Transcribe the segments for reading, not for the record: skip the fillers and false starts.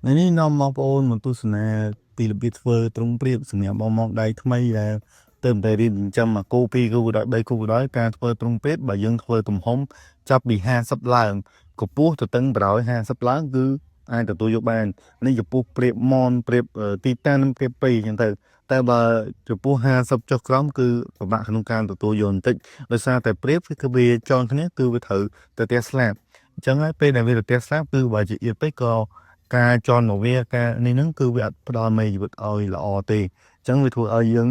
ថ្ងៃនេះនាំបងប្អូនមកទស្សនាពីរបៀបធ្វើទ្រុងព្រាបសម្រាប់បងមកដៃថ្មីដែលទៅតែរៀនចិញ្ចឹមមួយគូពីរគូក៏ដោយបីគូក៏ដោយការធ្វើទ្រុងព្រាបបើយើងធ្វើទំហំចាប់ពី50ឡើងកម្ពស់ទៅតឹង150ឡើងគឺអាចទទួលយកបាននេះចំពោះព្រាបមនព្រាបទីតាំងព្រាបពីរអញ្ចឹងទៅតែបើចំពោះ50ចុះក្រោមគឺពិបាកក្នុងការទទួលយកបន្តិចដោយសារតែព្រាបគឺវាចងគ្នាគឺវាត្រូវទៅផ្ទះស្លាបអញ្ចឹងហើយពេលដែលវាទៅផ្ទះស្លាបគឺបើជាអៀតពេកក៏ការជន់មកវាការនេះហ្នឹងគឺវាអត់ផ្ដល់មេជីវិតឲ្យល្អទេអញ្ចឹងវាធ្វើឲ្យយើង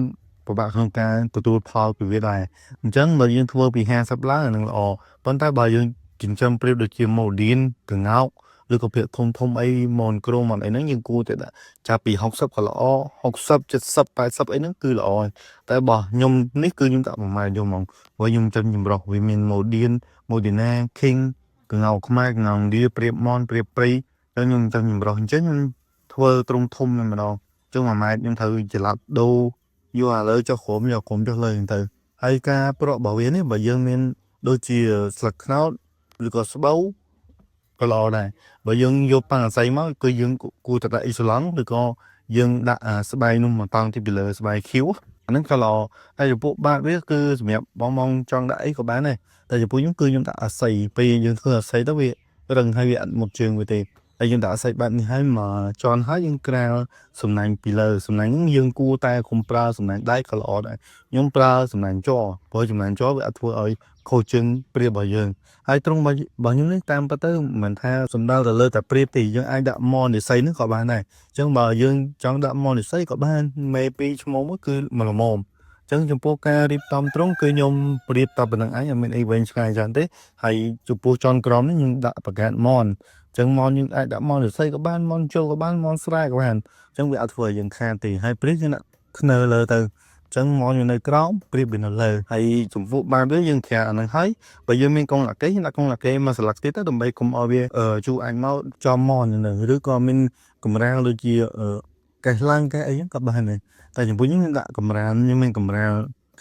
ពិបាកក្នុងការទទួលផលពីវាដែរអញ្ចឹងបើយើងធ្វើពី50ឡើងអានឹងល្អប៉ុន្តែបើយើងចិញ្ចឹមព្រាបដូចជាម៉ូឌៀនក្ងោកឬក៏ភាគធំធំអីមនគ្រមអីហ្នឹងយើងគួរតែដាក់ចាប់ពី60ក៏ល្អ60 70 80អីហ្នឹងគឺល្អហើយតែបើខ្ញុំនេះគឺខ្ញុំដាក់1ម៉ែត្រយកហ្មងព្រោះខ្ញុំចិញ្ចឹមចម្រុះវាមានម៉ូឌៀនម៉ូឌីណា king ក្ងោកខ្មែរក្ងោកឥណ្ឌាព្រាបមនព្រាបព្រៃចឹងខ្ញុំចាំចម្រុះអញ្ចឹងខ្ញុំធ្វើទ្រុងធំតែម្ដងចឹង1ម៉ែត្រខ្ញុំត្រូវចល័តដូរយកអាលើចុះក្រោមយកក្រោមចុះលើអញ្ចឹងទៅហើយការប្រក់របស់វានេះបើយើងមានដូចជាស្លឹកខ្នោតឬក៏ស្បូវក៏ល្អដែរបើយើងយកប៉ាំងអាស័យមកគឺយើងគួរតែដាក់អ៊ីសូឡង់ឬក៏យើងដាក់អាស្បែកនោះមកតង់ទីពីលើស្បែកខៀវអាហ្នឹងក៏ល្អហើយចំពោះបាតវាគឺសម្រាប់បងបងចង់ដាក់អីក៏បានដែរតែចំពោះខ្ញុំគឺខ្ញុំដាក់អាស័យពេលយើងធ្វើអាស័យទៅវារឹងហើយវាអត់មុតជើងវាទេហើយយើងដាក់អាស័យបែបនេះហើយមកជន់ហើយយើងក្រាលសំណាញ់ពីលើសំណាញ់ហ្នឹងយើងគួរតែកុំប្រើសំណាញ់ដែកក៏ល្អដែរខ្ញុំប្រើសំណាញ់ជ័រព្រោះសំណាញ់ជ័រវាអត់ធ្វើឲ្យខូចជើងព្រាបរបស់យើងហើយទ្រុងរបស់ខ្ញុំនេះតាមពិតទៅមិនថាសំដៅទៅលើតែព្រាបទេយើងអាចដាក់មននិស័យហ្នឹងក៏បានដែរអញ្ចឹងបើយើងចង់ដាក់មននិស័យក៏បានមេពីរឈ្មោះមួយគឺមួយល្មមចឹងចំពោះការរៀបចំទ្រុងគឺខ្ញុំរៀបតែប៉ុណ្្នឹងឯងអត់មានអីវែងឆ្ងាយច្រើនទេហើយចំពោះចនក្រមនេះខ្ញុំដាក់បង្កើតមនចឹងមនយើងអាចដាក់មនឫស្សីក៏បានមនជុលក៏បានមនស្រែក៏បានចឹងវាអត់ធ្វើឲ្យយើងខាតទេហើយព្រាបយើងដាក់ធ្នើលើទៅចឹងមនយើងនៅក្រោមព្រាបវានៅលើហើយចំពោះបាតវាយើងក្រាលអាហ្នឹងហើយបើយើងមានកងឡាកេយើងដាក់កងឡាកេមកស្លឹកទៀតទៅដើម្បីកុំឲ្យវាជូរអាចមកចំមនហ្នឹងឬក៏មានកម្រាលដូចជាកេះឡើងកេះអីហ្នឹងក៏បានដែរតែចំពោះខ្ញុំខ្ញុំដាក់កម្រាលខ្ញុំមានកម្រាល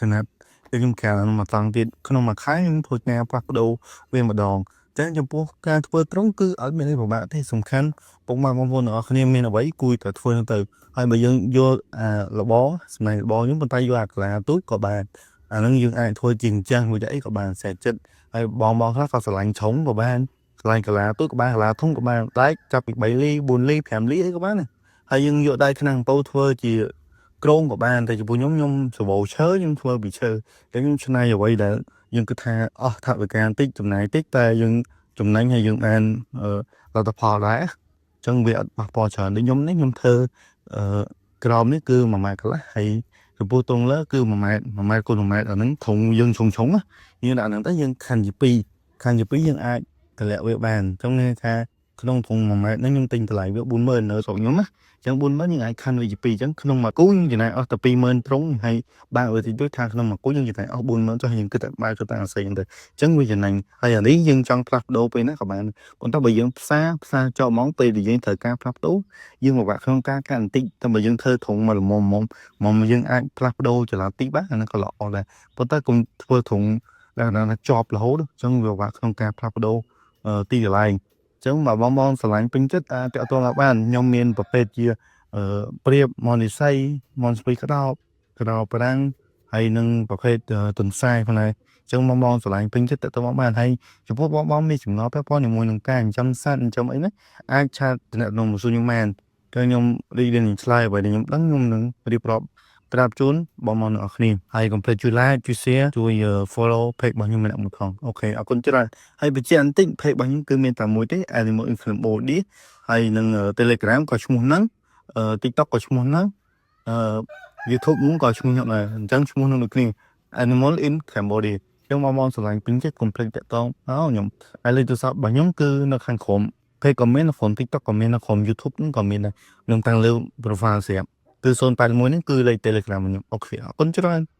ຂະຫນាត់គឺខ្ញុំក្រាលមកតង់ទៀតក្នុងមួយខែខ្ញុំធ្វើការផ្លាស់ប្ដូរវាម្ដងចឹងចំពោះការធ្វើទ្រុងគឺអត់មានអីពិបាកទេសំខាន់ពុកម៉ែបងប្អូនទាំងអស់គ្នាមានអ្វីគួរតែធ្វើទៅហើយបើយើងយកអារបរសម្រាប់របរខ្ញុំប៉ុន្តែយកអាកាឡាទូចក៏បានអាហ្នឹងយើងអាចធ្វើជាអញ្ចឹងមួយអីក៏បានស្រេចចិត្តហើយបងបងខ្លះក៏ស្រឡាញ់ជ្រុងក៏បានស្រឡាញ់កាឡាទូចក៏បានកាឡាធំក៏បានដែកចាប់ពី3លី4លី5លីអីក៏បានដែរហើយយើងយកដែកឆ្នាំងអំពៅធ្វើជាក្រងក៏បានតែចំពោះខ្ញុំខ្ញុំសវោឈើខ្ញុំធ្វើពីឈើតែខ្ញុំឆ្នៃអ្វីដែលយើងគិតថាអស់ថវិកាបន្តិចចំណាយតិចតែយើងចំណេញហើយយើងបានលទ្ធផលដែរអញ្ចឹងវាអត់ប៉ះពាល់ច្រើនដូចខ្ញុំនេះខ្ញុំធ្វើអឺក្រោមនេះគឺ1ម៉ែត្រកន្លះហើយចំពោះត្រង់លើគឺ1ម៉ែត្រ1ម៉ែត្រគុណ1ម៉ែត្រអាហ្នឹងធុងយើងឆុងឆុងណាយើងដាក់ហ្នឹងទៅយើងខណ្ឌជា2ខណ្ឌជា2យើងអាចតម្លាក់វាបានអញ្ចឹងន័យថាក្នុងធុង1ម៉ែត្រហ្នឹងខ្ញុំទិញតម្លៃវា40000នៅស្រុកខ្ញុំណាអញ្ចឹង40000យើងអាចខណ្ឌវាជា2អញ្ចឹងក្នុងមួយគូយើងចំណាយអស់តែ20000ត្រង់ហើយបើវាតិចតួចថាក្នុងមួយគូយើងចំណាយអស់40000ចុះយើងគិតតែបើគិតតែអាសេហ្នឹងទៅអញ្ចឹងវាចំណេញហើយអានេះយើងចង់ផ្លាស់ប្ដូរពេលណាក៏បានប៉ុន្តែបើយើងផ្សារផ្សារចោលហ្មងពេលដែលយើងត្រូវការផ្លាស់ប្ដូរយើងពិបាកក្នុងការកាត់បន្តិចតែបើយើងធ្វើធុងមកល្មមៗមកយើងអាចផ្លាស់ប្ដូរចល័តតិចបានអាហ្នឹងក៏ល្អដែរប៉ុន្តែកុំធ្វើធុងលក្ខណៈថាជាប់រហូតអញ្ចឹងវាពិបាកក្នុងការផ្លាស់ប្ដូរទីកន្លែងអញ្ចឹងបើបងបងស្រឡាញ់ពេញចិត្តអាចតាក់ទងមកបានខ្ញុំមានប្រភេទជាព្រាបមននិស័យមនស្ពៃក្តោបក្តោបប្រាំងហើយនឹងប្រភេទទន្សាយផងដែរអញ្ចឹងបងបងស្រឡាញ់ពេញចិត្តតាក់ទងមកបានហើយចំពោះបងបងមានចម្ងល់ពាក់ព័ន្ធជាមួយនឹងការចិញ្ចឹមសត្វចិញ្ចឹមអីណាអាច chat ទំនាក់ទំនងមកសួរខ្ញុំបានគឺខ្ញុំរីករាយនឹងឆ្លើយអ្វីដែលខ្ញុំដឹងខ្ញុំនឹងរៀបរាប់ប្រាប់ជូនបងប្អូនទាំងអស់គ្នាហើយកុំភ្លេចជួយ like ជួយ share ជួយ follow page របស់ខ្ញុំម្នាក់មួយផង OK អរគុណច្រើនហើយបញ្ជាក់បន្តិច page របស់ខ្ញុំគឺមានតែមួយទេ Animal in Cambodia ហើយនឹង Telegram ក៏ឈ្មោះហ្នឹង TikTok ក៏ឈ្មោះហ្នឹងអឺ YouTube នោះក៏ឈ្មោះខ្ញុំដែរអញ្ចឹងឈ្មោះនឹងដូចគ្នា Animal in Cambodia អញ្ចឹងបងប្អូនស្រឡាញ់ពេញចិត្តកុំភ្លេចតាក់ទងមកខ្ញុំហើយលេខទូរស័ព្ទរបស់ខ្ញុំគឺនៅខាងក្រោម page ក៏មាននៅក្នុង TikTok ក៏មាននៅក្នុង YouTube ហ្នឹងក៏មានដែរខ្ញុំតាំងលើ profile ស្រាប់គឺ081ហ្នឹងគឺលេខ Telegram របស់ខ្ញុំOK អរគុណច្រើន។